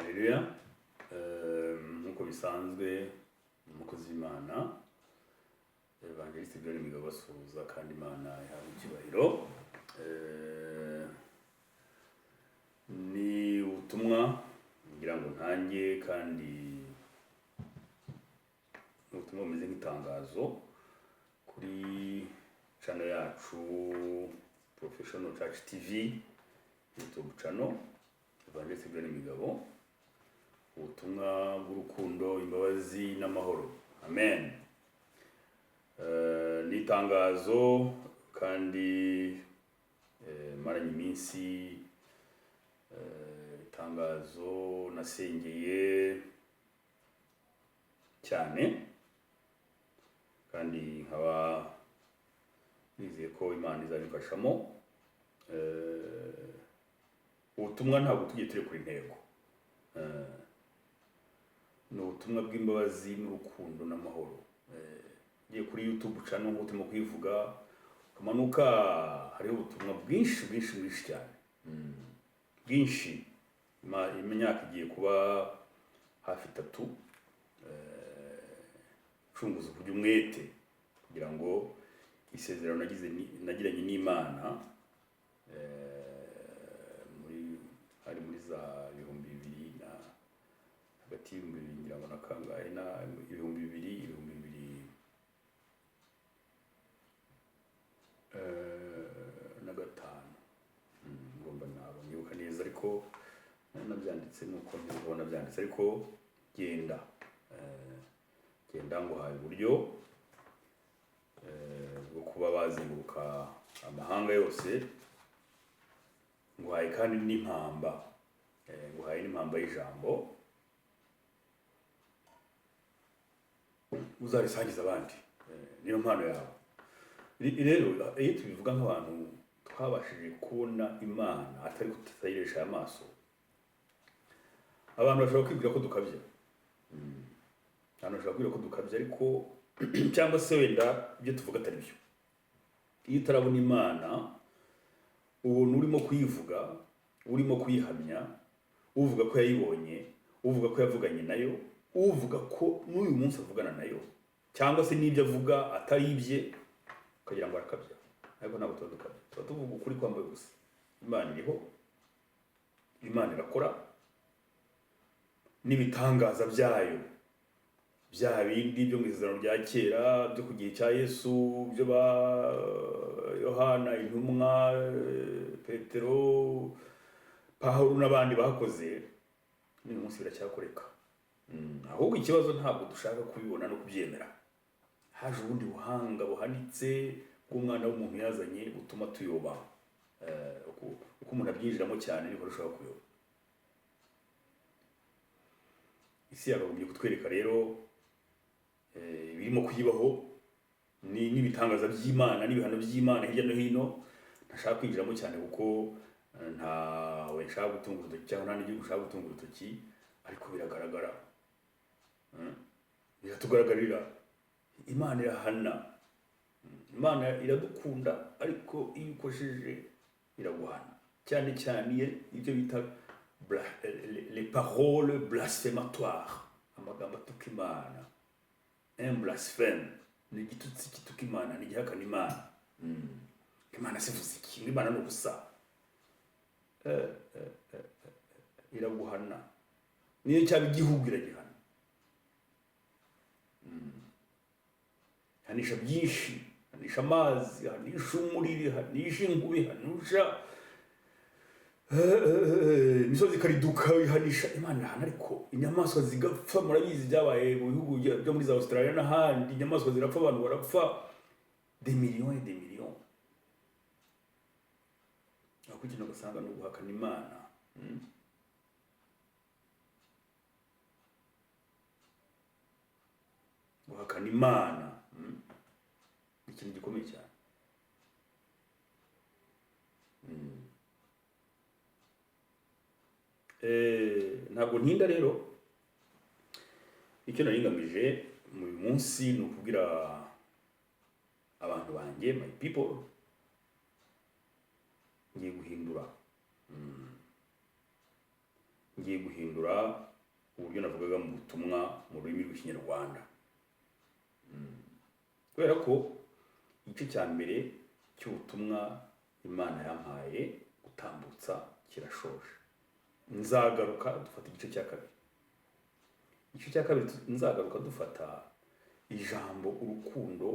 Haleluya. Nk'uko bisanzwe, umukozi w'Imana Evangeliste John Migabo basuhuza, kandi Imana ihabwa icyubahiro. Ni ubutumwa ngira ngo ntange, kandi ni ubutumwa bumeze nk'itangazo kuri channel yacu Professional Church TV YouTube channel, Evangeliste John Migabo. Ubutumwa bw'urukundo, imbabazi n'amahoro. Amen. Ni itangazo kandi maranye iminsi, itangazo nasengeye cyane, kandi nkaba nizeye ko Imana izabifashamo. Ubutumwa ntabwo tugiye turi kuri intego. Ni ubutumwa bw'imbabazi n'urukundo n'amahoro. Ugiye kuri YouTube channel nk'uko turimo kuyivuga, ukamanuka, hariho ubutumwa bwinshi bwinshi bwinshi cyane. Bwinshi. Imyaka igiye kuba hafi 3, ncunguza uburyo umwete kugira ngo isezerano nagiranye n'Imana, hari muri za ibihumbi bibiri na hagati y'ibihumbi bibiri ngira ngo na kangahe, na ibihumbi bibiri, ibihumbi bibiri na gatanu. Ngomba ntabwo nibuka neza, ariko nabyanditse nuko ndibona nabyanditse, ariko genda nguhaye uburyo bwo kuba bazenguruka amahanga yose, nguhaye kandi n'impamba, nguhaye n'impamba y'ijambo uzarisangiza abandi. Niyo mpano yawe. Rero iyo tubivuga nk'abantu twabashije kubona Imana atari kutayiresha amaso, abantu bashobora kwibwira ko dukabya. Abantu bashobora kwibwira ko dukabya, ariko cyangwa se wenda ibyo tuvuga atari byo. Iyo utarabona Imana, ubona urimo kuyivuga, urimo kuyihamya, uvuga ko yayibonye, uvuga ko yavuganye nayo, uvuga ko n'uyu munsi avugana nayo, cyangwa se n'ibyo avuga atari ibye, ukagira ngo arakabya. Ariko ntabwo tuba dukabya, tuba tuvuga ukuri kwambaye ubusa. Imana iriho, Imana irakora, n'ibitangaza byayo bya bindi byo mu isezerano rya kera, byo ku gihe cya Yesu, byo ba Yohana intumwa, Petero, Pawulo n'abandi bakoze, n'uyu munsi biracyakoreka. Ahubwo ikibazo ntabwo dushaka kubibona no kubyemera. Haje ubundi buhanga buhanitse bw'umwana w'umuntu yazanye butuma tuyoba. Uko umuntu abyinjiramo cyane niko arushaho kuyoba. Isi yakagombye kutwereka rero ibirimo kuyibaho n'ibitangaza by'Imana n'ibihano by'Imana hirya no hino. Ntashaka kwinjiramo cyane kuko ntawe nshaka gutunga urutoki cyangwa nta n'igihugu nshaka gutunga urutoki, ariko biragaragara. Biratugaragarira. Imana irahana. Imana iradukunda, ariko iyo ukosheje iraguhana, cyane cyane iyo ibyo bita les paroles blasphématoires, amagambo atuka Imana. Un blasphème ni igitutsi gituka Imana, ni igihakana Imana. Imana sivuze iki? Imana ni ubusa. Iraguhana. Niyo cyaba igihugu iragihana. Hanisha byinshi, hanisha amazi, hanisha umuriro, hanisha inkubi, hanisha imisozi ikariduka, ihanisha. Imana irahana, ariko inyamaswa zigapfa. Murabizi byabaye mu bihugu byo muri za Australia n'ahandi, inyamaswa zirapfa, abantu barapfa, des millions et des millions. Aho ikintu ugasanga ni uguhakana Imana. Guhakana Imana, Ni ikintu gikomeye cyane. Ntabwo ntinda rero. Icyo nari ngamije mu uyu munsi ni ukubwira abantu banjye, my people, ngiye guhindura. Ngiye guhindura uburyo navugaga mu butumwa mu rurimi rw'Ikinyarwanda, kubera ko igice cya mbere cy'ubutumwa Imana yampaye gutambutsa kirashoje. Nzagaruka dufata igice cya kabiri. Igice cya kabiri nzagaruka dufata ijambo urukundo,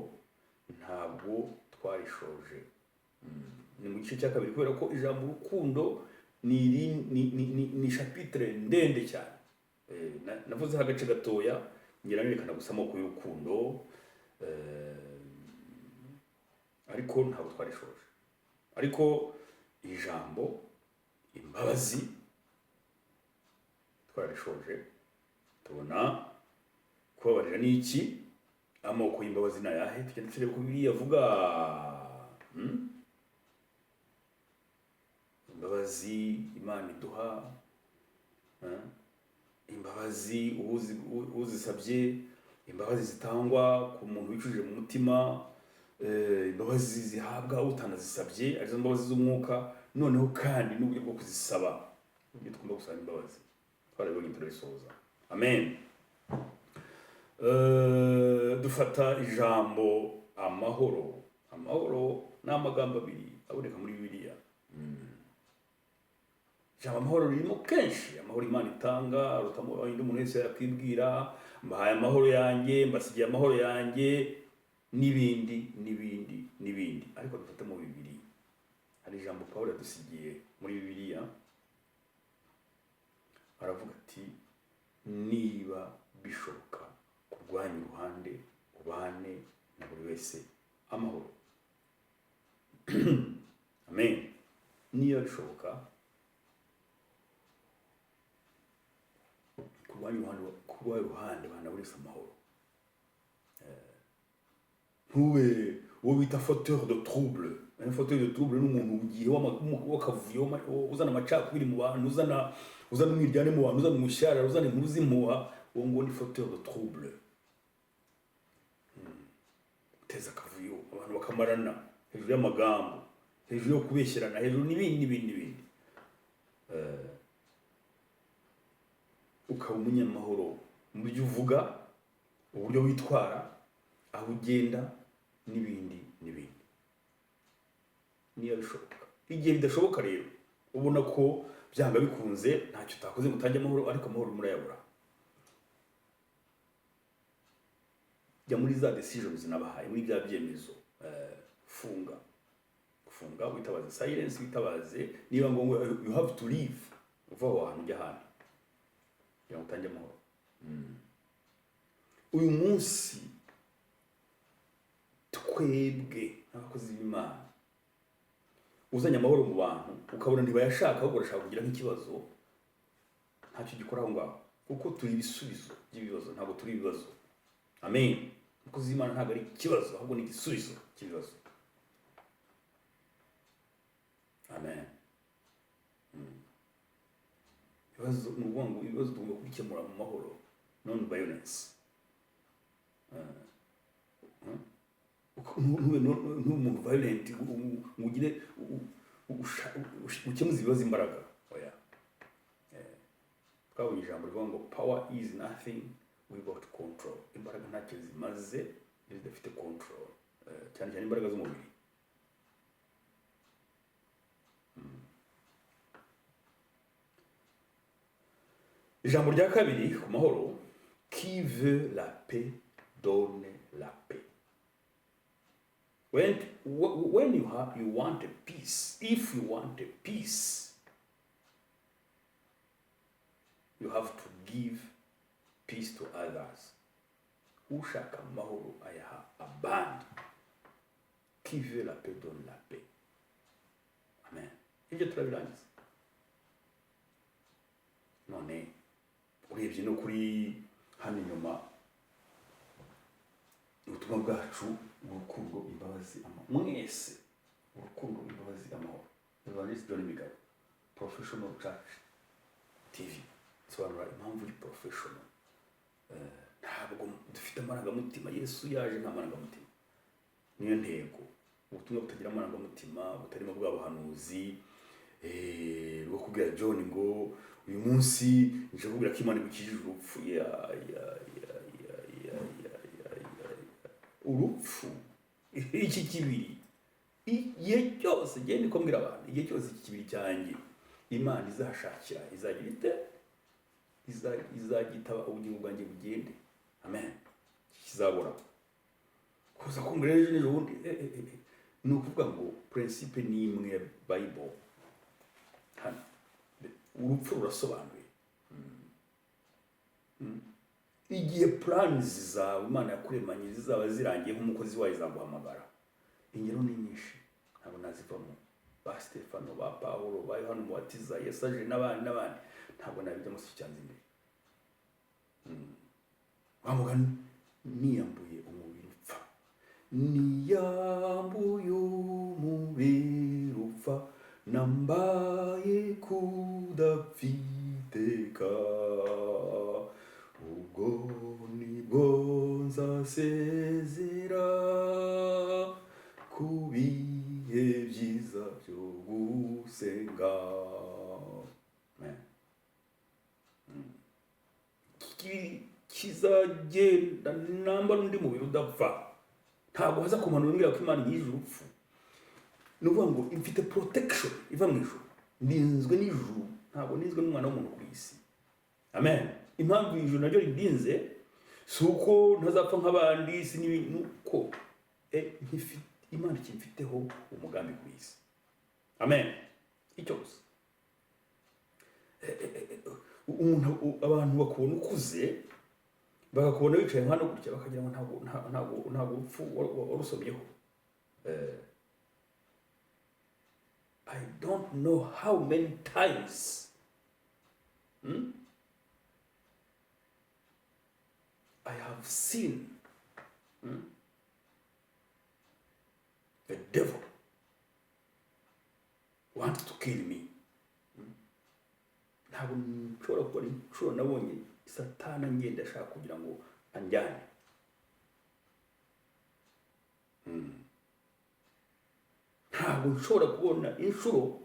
ntabwo twarishoje. Ni mu gice cya kabiri, kubera ko ijambo urukundo ni ni chapitre ndende cyane. Navuzeho agace gatoya, ngira nerekana gusa amoko y'urukundo, ariko ntabwo twarishoje. Ariko ijambo imbabazi twararishoje, tubona kubabarira ni iki, amoko y'imbabazi ni ayahe, tugenda tureba ko Bibiliya avuga. Imbabazi Imana iduha, Imbabazi uzisabye, imbabazi zitangwa ku muntu wicujije mu mutima, imbabazi zihabwa utanazisabye, arizo mbabazi z'umwuka. Noneho kandi n'uburyo bwo kuzisaba, uburyo tugomba gusaba imbabazi, twarabibonye turabisoza. Amen. Dufata ijambo amahoro. Amahoro ni amagambo abiri aboneka muri Bibiliya. Ijambo amahoro ririmo kenshi. Amahoro Imana itanga aruta undi muntu wese yakwibwira. Mbahaye amahoro yanjye, mbasigiye amahoro yanjye, n'ibindi n'ibindi n'ibindi. Ariko dufate mu bibiri, hari ijambo Pawulo yadusigiye muri Bibiliya, aravuga ati: "Niba bishoboka, kurwanya uruhande, ubane na buri wese amahoro." Amen. Niba bishoboka, kurwanya uruhande, kurwanya uruhande, bana buri wese amahoro. Ntube uwo bita fauteur de trouble. Un fauteur de trouble ni umuntu ugiye w'akavuyo, uzana amacakubiri mu bantu, uzana umwiryane mu bantu, uzana umushyarara, uzana inkuru z'impuha. Uwo nguwo ni fauteur de trouble. Uteza akavuyo, abantu bakamarana hejuru y'amagambo, hejuru yo kubeshyerana, hejuru n'ibindi n'ibindi n'ibindi. Ukaba umunyamahoro mu byo uvuga, uburyo witwara, aho ugenda, n'ibindi n'ibindi, niba bishoboka. Igihe bidashoboka rero, ubona ko byanga bikunze ntacyo utakoze ngo utange amahoro, ariko amahoro urimo urayabura, jya muri za decisions nabahaye, muri bya byemezo. Funga, funga, witabaze silence, witabaze niba ngombwa you have to leave, uva aho hantu ujya ahandi kugira ngo utange amahoro. Uyu munsi twebwe nk'abakozi b'Imana, uzanye amahoro mu bantu ukabona ntibayashaka, ahubwo barashaka kugira nk'ikibazo, ntacyo gikora aho ngaho, kuko turi ibisubizo by'ibibazo, ntabwo turi ibibazo. Amen. Umukozi w'Imana ntabwo ari ikibazo, ahubwo ni igisubizo cy'ibibazo. Amen. Ibibazo ni ukuvuga ngo ibibazo tugomba kubikemura mu mahoro, non violence. Ntube umuntu violent ngo ugire ukemuze ibibazo imbaraga. Oya. Twabonye ijambo rivuga ngo "Power is nothing without control." Imbaraga ntacyo zimaze iyo zidafite control, cyane cyane imbaraga z'umubiri. Ijambo rya kabiri ku mahoro: "Qui veut la paix donne la paix." When you want a peace, if you want a peace, you have to give peace to others. Ushaka amahoro ayaha abandi. Qui veut la paix donne la paix. Amen. Ibyo turabirangiza. None urebye no kuri hano inyuma, ubutumwa bwacu: urukundo, imbabazi, amahoro. Mwese, urukundo, imbabazi, amahoro. Evangelist John Migabo, Professional Church TV. Sobanura impamvu uri professional. Ntabwo dufite amarangamutima. Yesu yaje nta marangamutima, niyo ntego. Ubutumwa butagira amarangamutima, butarimo bwa buhanuzi. Rwo kubwira John ngo uyu munsi nje kubwira ko Imana igukijije urupfu. Ya ya ya ya ya ya ya ya ya. Urupfu, iki kibiri, igihe cyose ngiye niko mbwira abantu, igihe cyose iki kibiri cyanjye Imana izashakira, izagira ite? Izagitaba ubugingo bwanjye bugende. Amen. Kizabora kuza kumbwira ejo n'ejo bundi. Ni ukuvuga ngo principe ni imwe ya Bible hano. Urupfu rurasobanuye. Igihe plans zawe Imana yakuremanye zizaba zirangiye nk'umukozi wayo, izaguhamagara. Ingero ni nyinshi, ntabwo nazivamo, ba Stefano, ba Pawulo, ba Yohana Umubatiza, Yesu aje, n'abandi n'abandi, ntabwo nabijyamo, si cyanze imbere. Wa mugani, niyambuye umubiri upfa, niyambuye umubiri upfa, nambaye kudapfiteka, ubwo nibwo nzasezera ku bihe byiza byo gusenga. Amen. Kizagenda nambara undi mubiri udapfa. Ntabwo haza kumanura umbwira ko Imana inkijije urupfu. Ni ukuvuga ngo mfite protection iva mu ijuru, ndinzwe n'ijuru, ntabwo ndinzwe n'umwana w'umuntu ku isi. Amen. Impamvu ijuru naryo rindinze si uko ntazapfa nk'abandi, si n'ibindi, ni uko Imana ikimfiteho umugambi ku isi. Amen. Icyo gusa. Umuntu, abantu bakubona ukuze, bakakubona wicaye hano gutya, bakagira ngo ntabwo urupfu warusomyeho. I don't know how many times I have seen the devil want to kill me. Ntabwo nshobora kubona inshuro nabonye Satana ngenda ashaka kugira ngo anjyane. Ntabwo nshobora kubona inshuro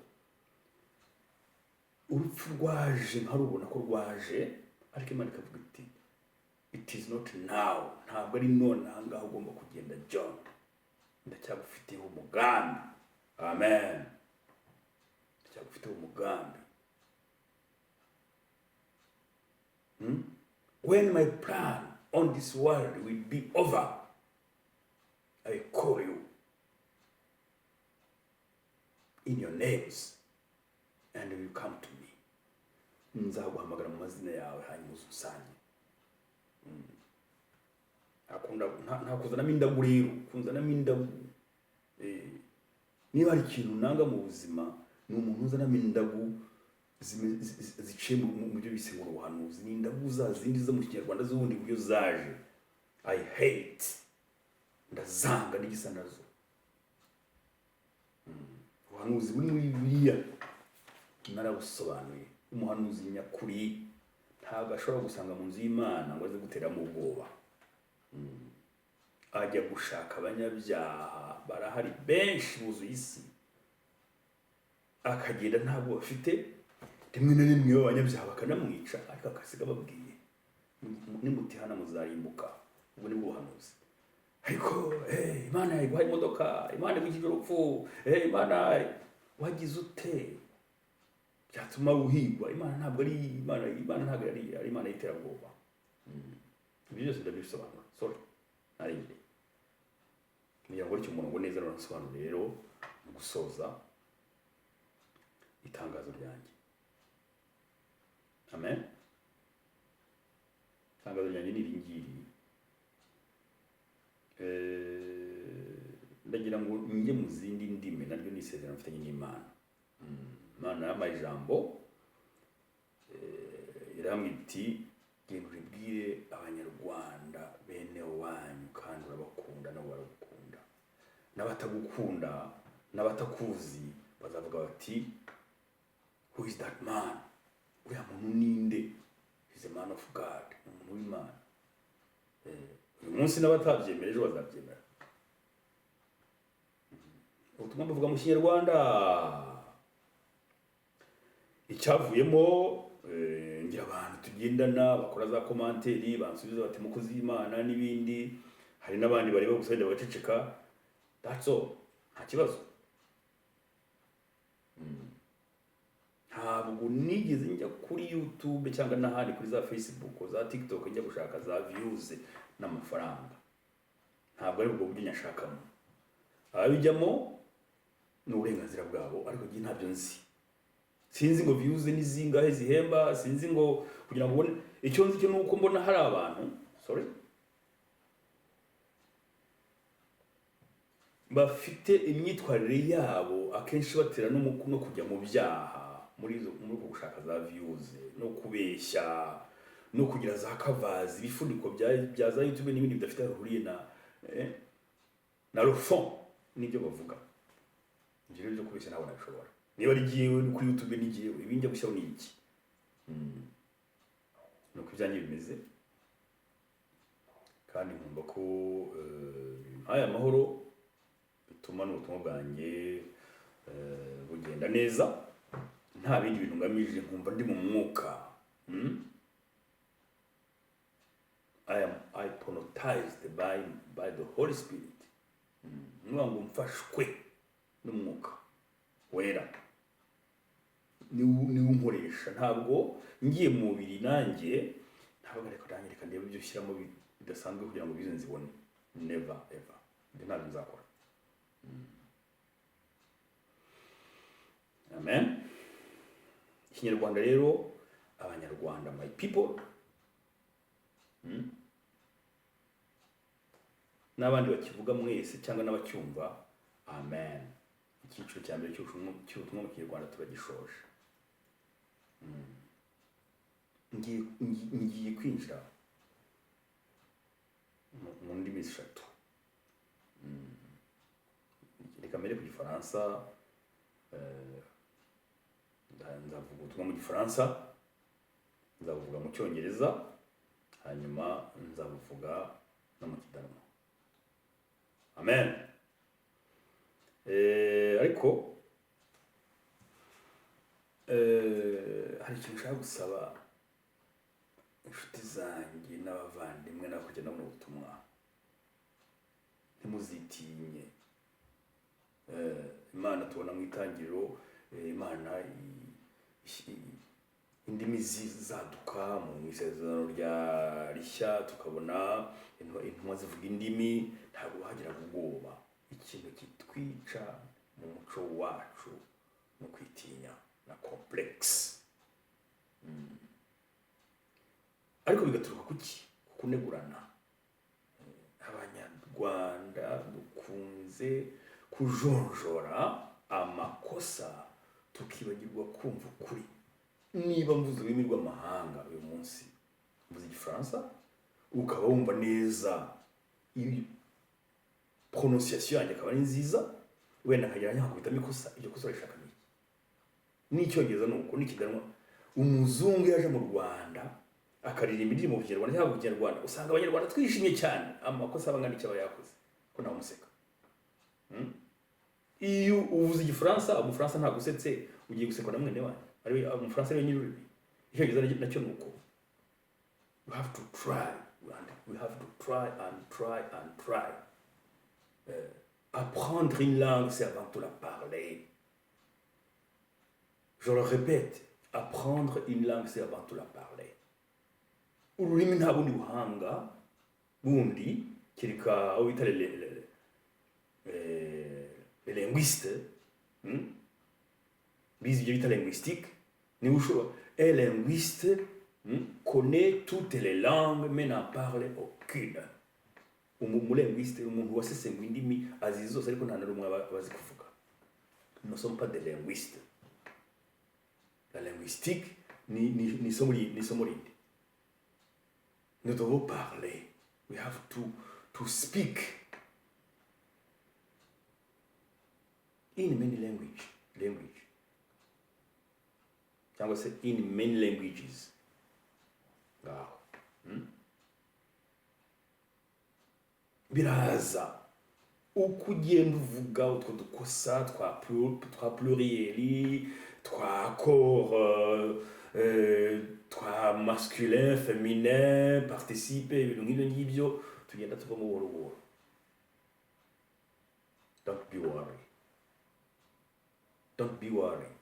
urupfu rwaje nkarubona ko rwaje, ariko Imana ikavuga iti: "It is not now, ntabwo ari none aha ngaha ugomba kugenda, John, ndacyagufitiyeho umugambi." Amen. Ndacyagufitiyeho umugambi. When my plan on this world will be over, I call you in your names and you will come to me. Nzaguhamagara mu mazina yawe, hanyuma uze unsange. Nta kuzanamo indagu rero, kunzanamo indagu. Niba hari ikintu nanga mu buzima, ni umuntu uzanamo indagu ziciye mu byo bise ngo ubuhanuzi. Ni indagu za zindi zo mu Kinyarwanda z'ubundi buryo zaje. I hate, ndazanga n'igisa nazo. Ubuhanuzi buri muri Bibiliya narabusobanuye. Umuhanuzi nyakuri ntabwo ashobora gusanga mu nzu y'Imana ngo aze guteramo ubwoba. Ajya gushaka abanyabyaha, barahari benshi buzuye isi, akagenda ntabwo bafite. Rimwe na rimwe abanyabyaha bakanamwica, ariko akasiga babwiye: "Nimutihana muzarimbuka." Ubwo ni bwo buhanuzi. Ariko Imana iguha imodoka, Imana igukije urupfu, Imana wagize ute byatuma uhigwa? Imana ntabwo ari Imana, Imana ntabwo ari Imana y'iterabwoba. Ibyo byose ndabisobanura. Sorry, narengeye kugira ngo icyo umurongo neza narasobanura. Rero mu gusoza itangazo ryanjye, amen, itangazo ryanjye ni iri ngiri. Ndagira ngo njye mu zindi ndimi, naryo ni isezerano mfitanye n'Imana. Imana yampaye ijambo, irambwira iti: "Genda uribwire Abanyarwanda bene wanyu, kandi urabakunda nabo baragukunda, n'abatagukunda n'abatakuzi bazavuga bati: 'Who is that man? Uriya muntu ninde? He's a man of God, ni umuntu w'Imana.'" Uyu munsi n'abatabyemera ejo bazabyemera. Ubutumwa buvuga mu Kinyarwanda. Icyavuyemo, ngira abantu tugendana bakora za commentaires, bansubiza bati "Mukozi w'Imana" n'ibindi. Hari n'abandi bareba gusa wenda bagaceceka. That's all, nta kibazo. Ntabwo nigeze njya kuri YouTube cyangwa n'ahandi kuri za Facebook, za TikTok, njya gushaka za views n'amafaranga. Ntabwo ari ubwo buryo nyashakamo. Ababijyamo ni uburenganzira bwabo, ariko njye ntabyo nzi. Sinzi ngo views ni zingahe zihemba, sinzi ngo kugira ngo ubone. Icyo nzi cyo ni uko mbona hari abantu, sorry, bafite imyitwarire yabo akenshi batera no kujya mu byaha muri uko gushaka za views no kubeshya no kugira za covers, ibifuniko bya za YouTube n'ibindi bidafite aho bihuriye na le fond n'ibyo bavuga. Ibyo rero byo kubeshya ntabwo nabishobora. Niba ari jyewe ni kuri YouTube, ni jyewe, ibi njya gushyiraho ni iki? Ni uko ibyanjye bimeze, kandi nkumva ko bimpaye amahoro, bituma n'ubutumwa bwanjye bugenda neza, nta bindi bintu ngamije, nkumva ndi mu mwuka. I am hypnotized by the Holy Spirit. Ni ngo mfashwe n'Umwuka Wera, niwe unkoresha. Ntabwo ngiye mu mubiri nanjye, ntabwo. Ariko nanjye reka ndebe ibyo ushyiramo bidasanzwe kugira ngo bize nzibone. Never ever, ibyo ntabyo nzakora. Amen. Ikinyarwanda rero, Abanyarwanda, my people, n'abandi bakivuga mwese cyangwa n'abacyumva, amen. Icyiciro cya mbere cy'ubutumwa mu Kinyarwanda turagishoje. Ngiye kwinjira mu ndimi eshatu. Reka mbere ku Gifaransa. Nzavuga ubutumwa mu Gifaransa, nzabuvuga mu Cyongereza, hanyuma nzabuvuga no mu Kidanwa. Amen. Ariko hari ikintu nshaka gusaba inshuti zanjye n'abavandimwe n'abakugenda mu butumwa: ntimuzitinye. Imana tubona mu itangiriro, Imana indimi zaduka. Mu isezerano rya rishya tukabona intumwa zivuga indimi, ntabwo bagiraga ubwoba. Ikintu kitwica mu muco wacu ni ukwitinya na complexe. Ariko bigaturuka kuki? Ku kunegurana. Abanyarwanda dukunze kujonjora amakosa, tukibagirwa kumva ukuri. Niba mvuze ururimi rw'amahanga uyu munsi, mvuze Igifaransa, ukaba wumva neza iyo prononciation yanjye akaba ari nziza, wenda nkagira nkakubitamo ikosa, iryo kosa urishaka ni iki? N'icyongereza ni uko, n'ikiganwa. Umuzungu yaje mu Rwanda akaririmba indirimbo mu Kinyarwanda cyangwa mu Kinyarwanda, usanga Abanyarwanda twishimye cyane. Amakosa aba angana icyo aba yakoze, ko ntawe. Iyo uvuze Igifaransa, Umufaransa ntagusetse, ugiye gusekwa na mwene wanyu, ari Umufaransa ariwe nyir'ururimi. Icyongereza nacyo ni uko. We have to try and we have to try and try and try. Apprendre une langue, c'est avant tout la parler. Je le répète, apprendre une langue, c'est avant tout la parler. Ururimi nta bundi buhanga bundi, kereka abo bita les linguistes, Bize ibyo bita linguistique, niba ushobora. Un linguiste, connaît toutes les langues mais n'en parle aucune. Umulinguiste, umuntu wasesenguye indimi, azi zose ariko nta na rumwe aba azi kuvuga. Nous ne sommes pas des linguistes. La linguistique ni isomo rindi. Nous devons parler, we have to speak in many language cyangwa se in many languages. Ngaho? Biraza. Uko ugenda uvuga utwo dukosa twa pluriel, twa corps, twa masculin, féminin, participe, ibintu nk'ibyo ngibyo, tugenda tuvamo buhoro buhoro. Don't be worried, don't be worried.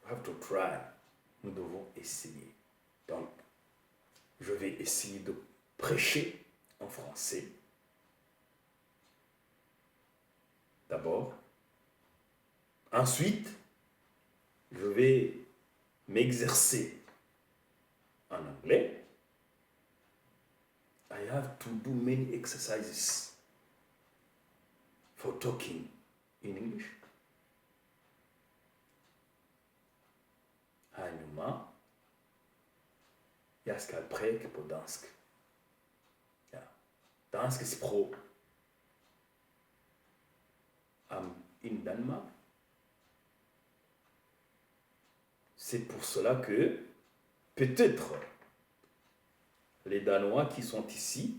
You have to try. Nous devons essayer. Donc je vais essayer de prêcher en français d'abord. Ensuite, je vais m'exercer en anglais. I have to do many exercises for talking in English. Hanyuma jeg skal præke på dansk. Ja. Dansk sprog. I'm in Denmark. C'est pour cela que peut-être les Danois qui sont ici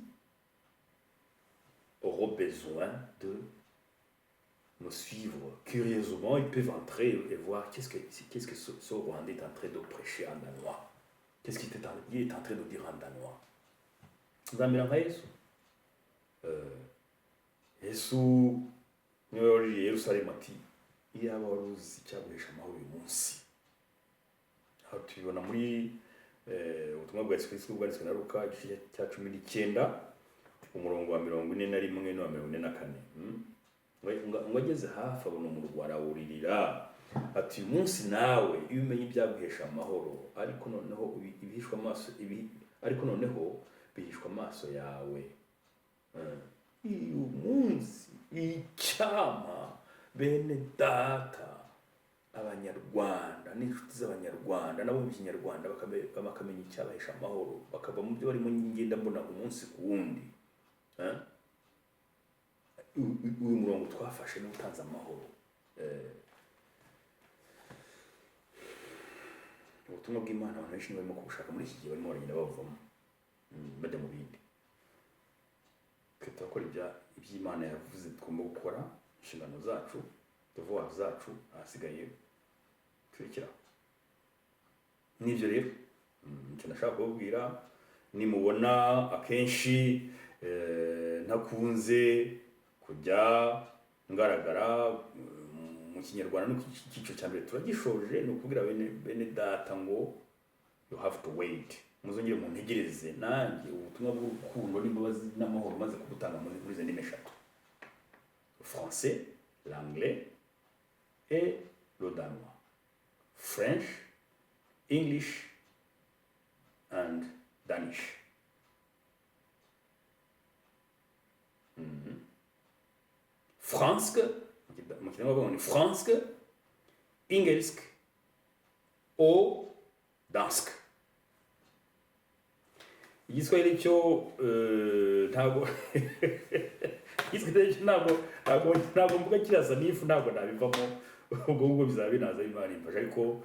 auront besoin de me suivre. Curieusement, ils peuvent entrer et voir qu'est-ce que ce Rwandais est en train de prêcher en danois. Qu'est-ce qu'il est en train de dire en danois. Nzamera nka Yesu. Yesu niwe wabwiye Yerusalemu ati: "Iyaba wari uzi icyaguhesha amahoro uyu munsi." Aho tubibona muri ubutumwa bwa Yesu Kristo bwanditswe na Luka, igice cya 19, umurongo wa 41 n'uwa 44. Ngo ageze hafi abona umurwa, arawuririra ati: "Uyu munsi nawe iyo umenya ibyaguhesha amahoro, ariko noneho ibihishwa amaso ibi, ariko noneho bihishwa amaso yawe." Uyu munsi icyama bene data Abanyarwanda n'inshuti z'Abanyarwanda nabo mu Kinyarwanda bakamenya icyabahesha amahoro, bakava mu byo barimo. Ngenda mbona umunsi ku wundi. Uyu murongo twafashe niwo utanze amahoro. Ubutumwa bw'Imana abantu benshi barimo kubushaka muri iki gihe, barimo baragenda bavamo, bajya mu bindi. Twe turakora iby'Imana yavuze tugomba gukora, inshingano zacu, devoir zacu, ahasigaye turekera. Nibyo rero. Icyo nashaka kubabwira, nimubona akenshi ntakunze kujya ngaragara mu Kinyarwanda, no ku cyiciro cya mbere turagishoje, ni ukubwira bene data ngo you have to wait, muzongere muntegereze. Nanjye ubutumwa bw'urukundo n'imbabazi n'amahoro maze kubutanga muri izo ndimi eshatu: français, l'anglais et le danois, French, English and Danish. Fransk mu Kinyarwanda bavuga ngo ni fransk, engelsk og dansk. Igiswahili cyo ntabwo, igiswahili cyo ntabwo mvuga kirasa n'ifu, ntabwo nabivamo. Ubwo ngubwo bizaba binaza, Imana imfasha, ariko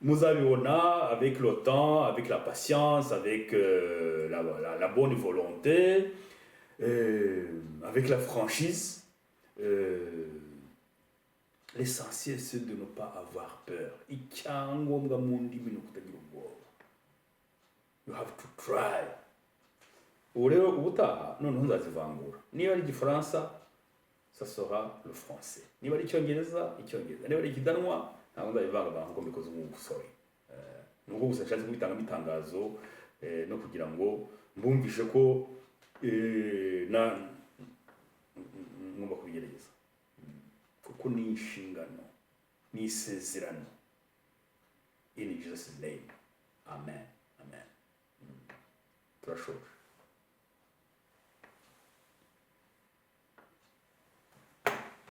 muzabibona avec le temps, avec la patience, avec la bonne volonté, avec la franchise. L'essentiel, c'est de ne pas avoir peur. Icyangombwa mu ndimi ni ukutagira ubwoba. You have to try. Ubu rero ubutaha noneho nzazivangura. Niba ari Igifaransa, ça sera le français. Niba ari Icyongereza, Icyongereza. Niba ari Ikidanwa, ntabwo nzabivangavanga nkuko mbikoze ubu, sorry. Nubwo gusa nshatse kubitangamo itangazo no kugira ngo mbumvishe ko na ngomba kubigerageza, kuko ni inshingano, ni isezerano. In Jesus' name, amen, amen. Turashoje.